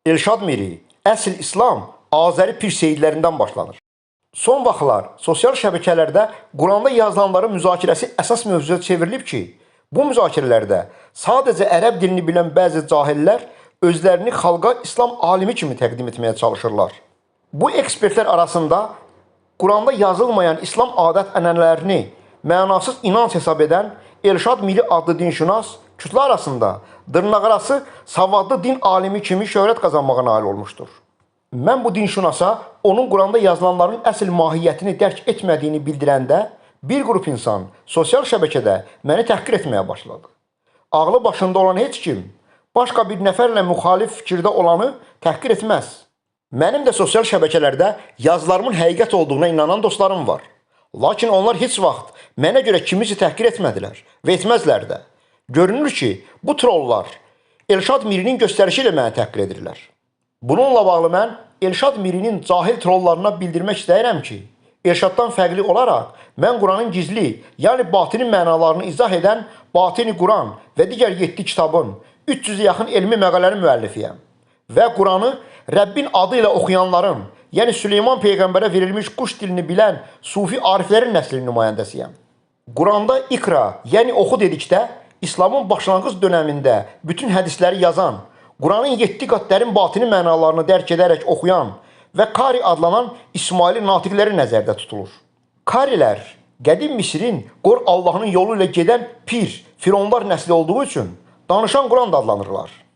Elşad Miri, əsl İslam Azəri pir seyidlərindən başlanır. Son vaxtlar sosial şəbəkələrdə Quranda yazılanların müzakirəsi əsas mövzuya çevrilib ki, bu müzakirələrdə sadəcə ərəb dilini bilən bəzi cahillər özlərini xalqa İslam alimi kimi təqdim etməyə çalışırlar. Bu ekspertlər arasında Quranda yazılmayan İslam adət-ənənələrini mənasız inanc hesab edən Elşad Miri adlı dinşünas kütlə arasında dırnaqarası savadlı din alimi kimi şöhrət qazanmağa nail olmuşdur. Mən bu dinşünasa onun Quranda yazılanların əsl mahiyyətini dərk etmədiyini bildirəndə bir qrup insan sosial şəbəkədə məni təhqir etməyə başladı. Ağlı başında olan heç kim başqa bir nəfərlə müxalif fikirdə olanı təhqir etməz. Mənim də sosial şəbəkələrdə yazılarımın həqiqət olduğuna inanan dostlarım var. Lakin onlar heç vaxt mənə görə kimisə təhqir etmədilər və etməzlər də. Görünür ki, bu trollar Elşad Mirinin göstərişi ilə məni təhqir edirlər. Bununla bağlı mən Elşad Mirinin cahil trollarına bildirmək istəyirəm ki, Elşaddan fərqli olaraq mən Quranın gizli, yəni batini mənalarını izah edən Batini Quran və digər 7 kitabın 300-ə yaxın elmi məqalələrin müəllifiyəm. Və Quranı Rəbbin adı ilə oxuyanların, yəni Süleyman peyğəmbərə verilmiş quş dilini bilən sufi ariflərin nəslinin nümayəndəsiyəm. Quranda ikra, yəni oxu dedikdə İslamın başlanğıc dönəmində bütün hədisləri yazan, Quranın 7 qat dərin batini mənalarını dərk edərək oxuyan və Kari adlanan İsmaili natiqləri nəzərdə tutulur. Karilər qədim Misirin Qor Allahının yolu ilə gedən pir, fironlar nəsli olduğu üçün danışan Quran da adlanırlar.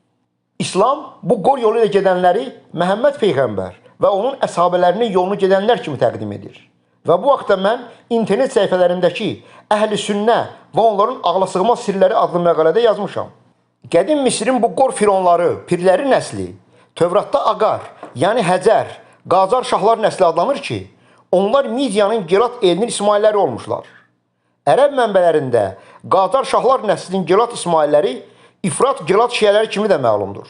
İslam bu qor yolu ilə gedənləri Məhəmməd peyğəmbər və onun əshabələrinin yolunu gedənlər kimi təqdim edir. Və bu haqda mən internet səhifələrimdəki Əhl-i Sünnə və onların ağlasığmaz sirləri adlı məqalədə yazmışam. Qədim Misirin bu qor fironları, pirləri nəsli Tövratda Aqar, yəni Həcər, Qacar şahlar nəsli adlanır ki, onlar Midiyanın Gelat elinin İsmailləri olmuşlar. Ərəb mənbələrində Qacar şahlar nəslinin Gelat İsmailləri İfrat Gelat şiələri kimi də məlumdur.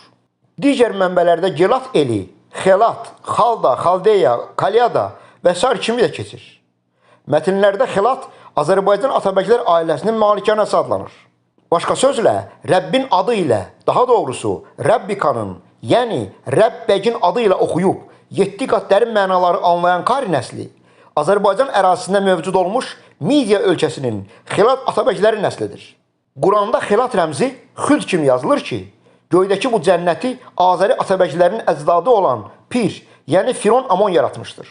Digər mənbələrdə Gelat eli, Xelat, Xalda, Xaldeya, Kalyada və sair kimi də keçir. Mətnlərdə Xelat Azərbaycan Atabəklər ailəsinin malikanəsi adlanır. Başqa sözlə, Rəbbin adı ilə, daha doğrusu Rəbbikanın, yəni Rəbbəgin adı ilə oxuyub 7 qat dərin mənaları anlayan Kari nəsli Azərbaycan ərazisində mövcud olmuş Midiya ölkəsinin Xelat Atabəkləri nəslidir. Quranda Xelat rəmzi xüld kimi yazılır ki, göydəki bu cənnəti Azəri Atabəklərinin əcdadı olan Pir, yəni Firon Amon yaratmışdır.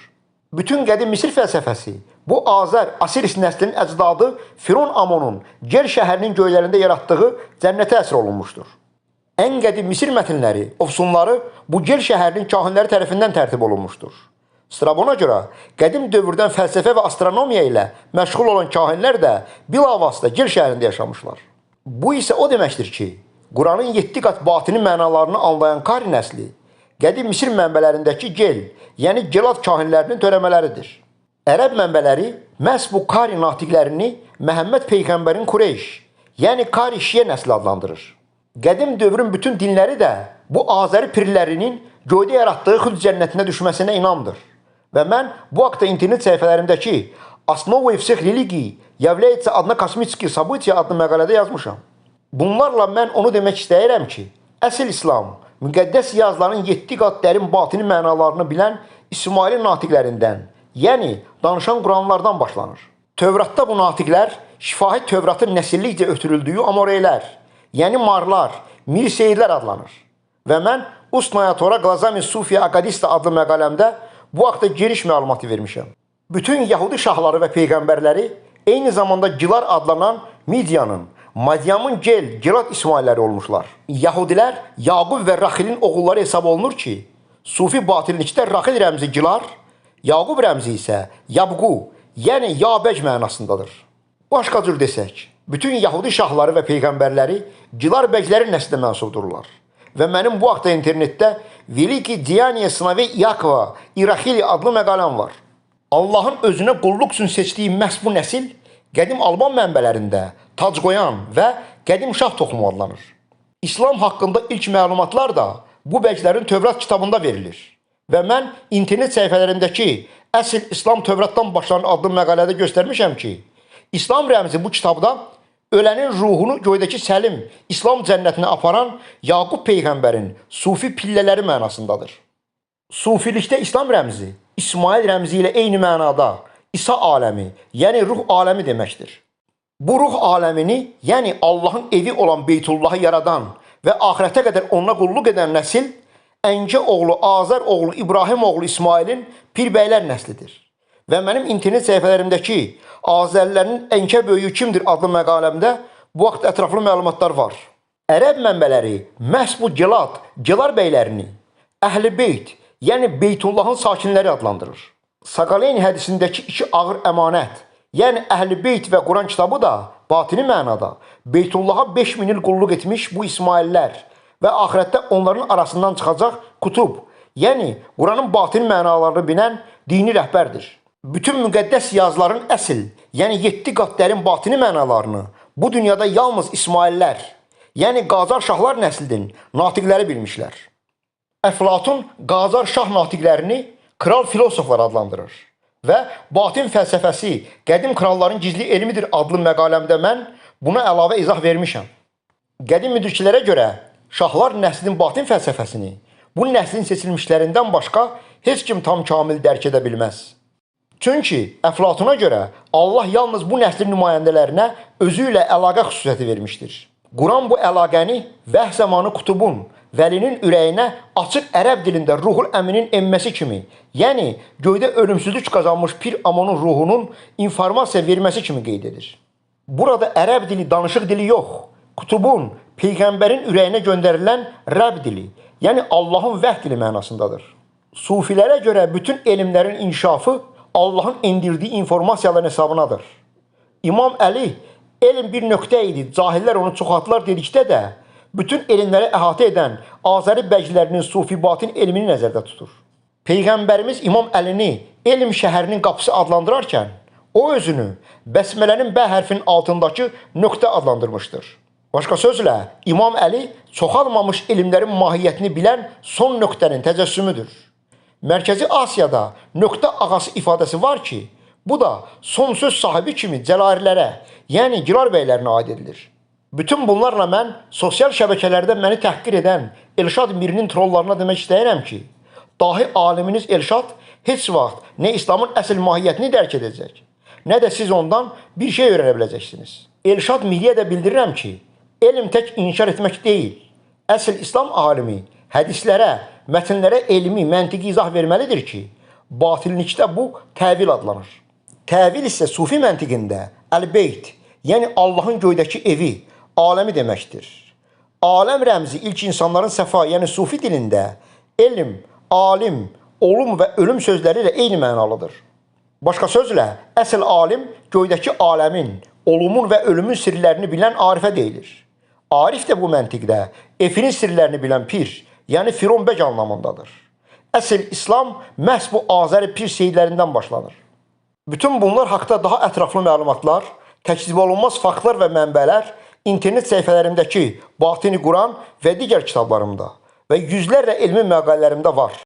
Bütün qədim Misir fəlsəfəsi bu Azər Asiris nəslinin əcdadı Firon Amonun Ger şəhərinin göylərində yaratdığı cənnətə əsr olunmuşdur. Ən qədim Misir mətnləri, ofsunları bu Ger şəhərinin kahinləri tərəfindən tərtib olunmuşdur. Strabona görə qədim dövrdən fəlsəfə və astronomiya ilə məşğul olan kahinlər də bilavasitə Ger şəhərində yaşamışlar. Bu isə o deməkdir ki, Quranın 7 qat batini mənalarını anlayan Kari nəsli qədim Misir mənbələrindəki Gel, yəni Gelat kahinlərinin törəmələridir. Ərəb mənbələri məhz bu Kari natiqlərini Məhəmməd peyğəmbərin Kureyş, yəni Kari şiə nəsli adlandırır. Qədim dövrün bütün dinləri də bu Azəri pirlərinin göydə yaratdığı xüld cənnətinə düşməsinə inamdır. Və mən bu haqda internet səhifələrimdəki Основой всех религий является одна космическое событие adlı məqalədə yazmışam. Bunlarla mən onu demək istəyirəm ki, əsl İslam müqəddəs yazıların 7 qat dərin batini mənalarını bilən İsmaili natiqlərindən, yəni danışan Quranlardan başlanır. Tövratda bu natiqlər şifahi Tövratın nəsillikcə ötürüldüyü amoreylər, yəni marlar, mir seyidlər adlanır. Və mən Ustnaya Tora Glazami Sufiya Akadista adlı məqaləmdə bu haqda geniş məlumatı vermişəm. Bütün Yahudi şahları və peyğəmbərləri eyni zamanda Gilar adlanan Midiyanın, Madyamın Gel, Gilat İsmailləri olmuşlar. Yahudilər Yaqub və Raxilin oğulları hesab olunur ki, Sufi batinlikdə Raxil rəmzi Gilar, Yaqub rəmzi isə Yabqu, yəni Yabəc mənasındadır. Başqa cür desək, bütün Yahudi şahları və peyğəmbərləri Gilar bəylərin nəslinə mənsubdurlar. Və mənim bu haqda internetdə Veliki Diyaniye Sınavey Yakova i Raxili adlı məqaləm var. Allahın özünə qulluq üçün seçdiyi məhz bu nəsil qədim Alban mənbələrində tac qoyan və qədim şah toxumu adlanır. İslam haqqında ilk məlumatlar da bu bəylərin Tövrat kitabında verilir. Və mən internet səhifələrimdəki Əsl İslam Tövratdan başlanır adlı məqalədə göstərmişəm ki, İslam rəmzi bu kitabda Ölənin ruhunu göydəki səlim, İslam cənnətinə aparan Yaqub peyğəmbərin sufi pillələri mənasındadır. Sufilikdə İslam rəmzi İsmail rəmzi ilə eyni mənada İsa aləmi, yəni ruh aləmi deməkdir. Bu ruh aləmini, yəni Allahın evi olan Beytullahı yaradan və axirətə qədər ona qulluq edən nəsil Əncə oğlu, Azər oğlu, İbrahim oğlu İsmailin pirbəylər nəslidir. Və mənim internet səhifələrimdəki Azərlərin Ənkə böyüyü kimdir adlı məqaləmdə bu vaxt ətraflı məlumatlar var. Ərəb mənbələri məhz bu Gilad, Gilar bəylərini Əhl-i Beyt, yəni Beytullahın sakinləri adlandırır. Saqaleyn hədisindəki iki ağır əmanət, yəni Əhl-i Beyt və Quran kitabı da batini mənada Beytullaha 5000 il qulluq etmiş bu İsmaillər və axirətdə onların arasından çıxacaq kutub, yəni Quranın batini mənalarını bilən dini rəhbərdir. Bütün müqəddəs yazıların əsl, yəni 7 qat dərin batini mənalarını bu dünyada yalnız İsmaillər, yəni Qacar şahlar nəslinin natiqləri bilmişlər. Əflatun Qacar şah natiqlərini kral filosoflar adlandırır və batin fəlsəfəsi qədim kralların gizli elmidir adlı məqaləmdə mən buna əlavə izah vermişəm. Qədim müdriklərə görə şahlar nəslinin batin fəlsəfəsini bu nəslin seçilmişlərindən başqa heç kim tam kamil dərk edə bilməz. Çünki Əflatuna görə Allah yalnız bu nəslin nümayəndələrinə özü ilə əlaqə xüsusiyyəti vermişdir. Quran bu əlaqəni vəh zamanı kutubun, vəlinin ürəyinə açıq ərəb dilində ruhul əminin enməsi kimi, yəni göydə ölümsüzlük qazanmış Pir Amonun ruhunun informasiya verməsi kimi qeyd edir. Burada ərəb dili danışıq dili yox, kutubun, peyğəmbərin ürəyinə göndərilən Rəbb dili, yəni Allahın vəh dili mənasındadır. Sufilərə görə bütün elmlərin inkişafı Allahın endirdiyi informasiyaların hesabınadır. İmam Əli, elm bir nöqtə idi, cahillər onu çoxaltdılar dedikdə də bütün elmləri əhatə edən Azəri bəylərinin sufi batin elmini nəzərdə tutur. Peyğəmbərimiz İmam Əlini elm şəhərinin qapısı adlandırarkən, o özünü bəsmələnin bə hərfinin altındakı nöqtə adlandırmışdır. Başqa sözlə, İmam Əli çoxalmamış elmlərin mahiyyətini bilən son nöqtənin təcəssümüdür. Mərkəzi Asiyada nöqtə ağası ifadəsi var ki, bu da son söz sahibi kimi Cəlarilərə, yəni Gilar bəylərinə aid edilir. Bütün bunlarla mən sosial şəbəkələrdə məni təhqir edən Elşad Mirinin trollarına demək istəyirəm ki, dahi aliminiz Elşad heç vaxt nə İslamın əsl mahiyyətini dərk edəcək, nə də siz ondan bir şey öyrənə biləcəksiniz. Elşad Miriyə də bildirirəm ki, elm tək inkar etmək deyil, əsl İslam alimi hədislərə, mətnlərə elmi, məntiqi izah verməlidir ki, batillikdə bu təvil adlanır. Təvil isə sufi məntiqində əl-beyt, yəni Allahın göydəki evi, aləmi deməkdir. Aləm rəmzi ilk insanların səfa, yəni sufi dilində elm, alim, olum və ölüm sözləri ilə eyni mənalıdır. Başqa sözlə, əsl alim göydəki aləmin, olumun və ölümün sirlərini bilən arifə deyilir. Arif də bu məntiqdə efirin sirlərini bilən pir, yəni Firon bəg anlamındadır. Əsl İslam məhz bu Azəri pir seyidlərindən başlanır. Bütün bunlar haqda daha ətraflı məlumatlar, təkzib olunmaz faktlar və mənbələr internet səhifələrimdəki Batini Quran və digər kitablarımda və yüzlərlə elmi məqalələrimdə var.